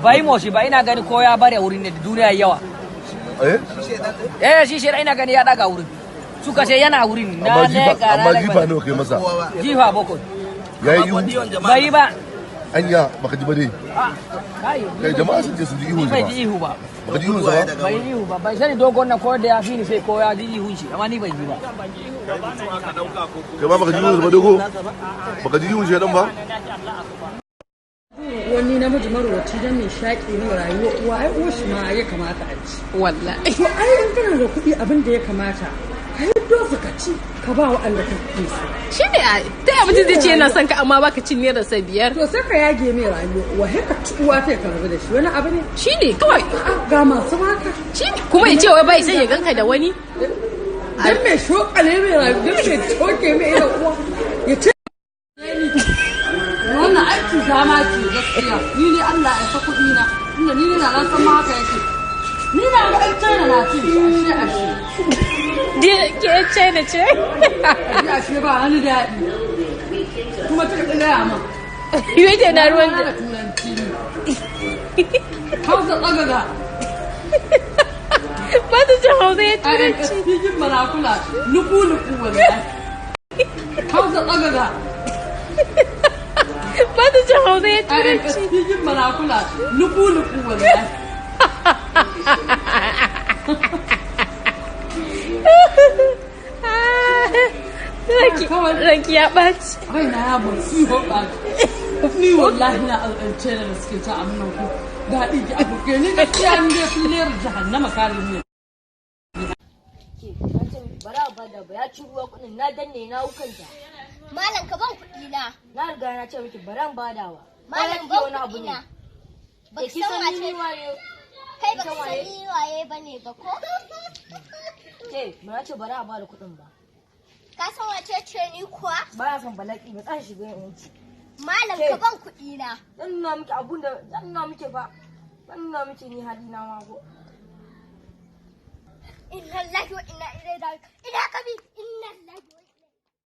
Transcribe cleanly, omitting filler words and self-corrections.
Bai moshi ba, ina gani ko ya bare wurin ne da duniya yawa. Eh? Eh, shi shi ina gani ya daga wurin. Suka ce yana wurin na Amma jifa leka amma na jifa leka. nawa kai masa? Jifa bakwai. Yayi ihu. Bai ba. Anya baka ji ba dai. Ah, kai. Kai, jama'a sun ce sun ji ihun Bai ba. ji ihu ba. Baka ji ihun sa ba? Bai ji ihu ba. Bai sani dogon na ko da ya fi ni sai ko ya ji ihun shi, amma ni bai ji ba. Kai ma baka ji ihun sa ba, dogo? Baka ji ihun shedan ba? Wani namiji marowaci don mai shaƙi ne rayuwa uwa, ai uwar shi ma ya kamata a ci. Wallahi. To ai in kana da kuɗi, abin da ya kamata ka hiddo su ka ci, ka ba waɗanda ka ke so. Shi ne a ta ya mutum zai ce yana son ka amma baka cin naira sa 5. To sai ka yage mai rayuwa uwa, sai ka ci uwa, sai ka rabu da shi, wani abu ne. Shi ne kawai. A'a, ga masu baka. Shi ne kuma ya ce wai bai son ya ganka da wani. Dan mai shokale mai rayuwa, dan mai coke mai irin uwa ya ce wannan aiki dama ce gaskiya. Ni ne Allah ya sa kuɗi na inda ni ne na nan san ma haka yake, ni na ga ɗan China na ci ashe ashe. Ke China ce? Ni ashe ba wani daɗi kuma ta ka gaya min. Yake na ruwan da turanci ne Hausa tsagaga. Ba su cin Hausa ya a turanci. Speaking manakula nuku nuku wallahi Hausa tsagaga. Ba su cin Hausa ya a turanci. Speaking manakula nuku nuku wallahi. Ranki ya ɓaci. Raina ya musibo ɓaci. Ni wallahi na al'ance da suke ta amina ku daɗi ki abu ke ni gaskiya ni dai sun lera jahannama kare ni. Ke na ce bara ba da ba ya ci ruwa kuɗin na danne na hukanta. Malam, ka ban kuɗi na. Na riga na ce miki baran badawa. Malam, ban ban kuɗi na. Baka Ke san san wace ni waye? Kai baka san san waye? ni waye bane ba ko? Ke ba na ce bara a bada kuɗin ba. Ka san wace ce ni kuwa? Ba na son bala'i ba tsan shiga yin wuce. Malam, Ke. ka ban kuɗi na. Zan nuna miki abun da zan nuna miki fa. Zan nuna miki ni hali na ma ko. Inna lillahi wa inna ilaihi raji'un. Ina ka bi? Inna lillahi wa